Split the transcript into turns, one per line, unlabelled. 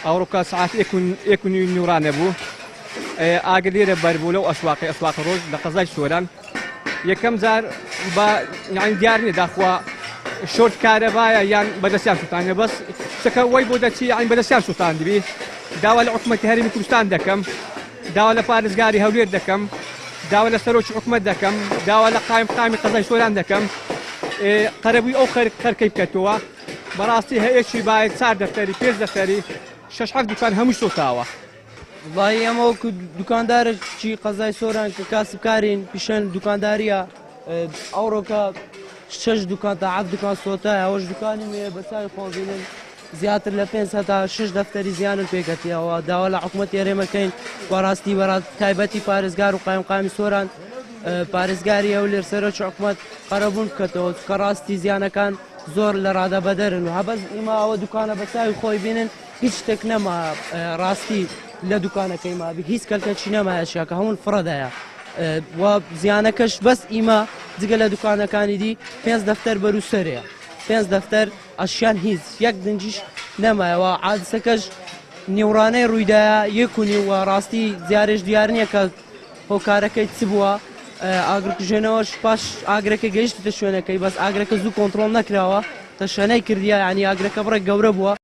ئەوڕۆکە سەعات ئێک و نیو نوورانە بوو ئاگر لێرە بەربوو لەو ئەسواقی ئەسواق ڕۆژ لە قەزای سۆران یەکەم جار بە یانی دیار نییە داخوا شۆرت کارەبایە یان بەدەستیان سووتانە بەس شتەکە وای بۆ دەچی یانی بەدەستیان سووتاندبی داوا لە حکوومەتی هەرێمی کوردستان دەکەم داوا لە پارێزگاری هەولێر دەکەم داوا لە سەرۆکی حکوومەت دەکەم داوا لە قایم قامی قەزای سۆران دەکەم قەرەبووی ئەو خەرکەی بکەتەوە بەڕاستی هەیەکی باید چار دەفتەری پێنج دەفتەری شەش حەفت دوکان هەمووی سوتاوە.
وەڵاهی ئێمە وەکو دوکاندارێکی قەزای سۆران کە کاسبکارین پیشەن دوکانداریە ئەوڕۆکە شەش دوکان تا حەفت دوکان سۆتایە ئەوەش دوکانی مێ بە چاوی خۆم بینن زیاتر لە پێنج هەتا شەش دەفتەری زیانم پێکەتیەوە داوا لە حکوومەتی هەرێمەکەین بەڕاستی بەڕاست تایبەتی پارێزگار و قایمقامی سۆران پارێزگاری هەولێر سەرۆکی حکوومەت قەرەبوون بکەتەوە چونکە ڕاستی زیانەکان زۆر لە ڕادە بەدەرن و هەبەز ئیمە ئەوە دوکانە بە چاوی خۆی بینن هیچ شتێک نەما ڕاستی لە دوکانەکەی مابی هیچ کەلکەچی نەمایە شیاکە هەمون فڕەدایە و زیانەکەش بەس ئیمە جگە لە دوکانەکانی دی پێنج دەفتەر بەرو سەرەیە پێنج دەفتەر ئەشیان هیچ یەک دنجیش نەمایەوە عادسەکەش نیوڕانەی ڕوویدایە یەک و نیو و ڕاستی دیارێش دیار نییە کە هۆکارەکەی چ بووە ئاگرکوژێنەوەش پاش ئاگرەکە گەیشتە شوێنەکەی بەس ئاگرەکە زوو کۆنتترۆل نەکراوە تەشەنەی کردیە ینی ئاگرەکە بڕێک گەورە بووە.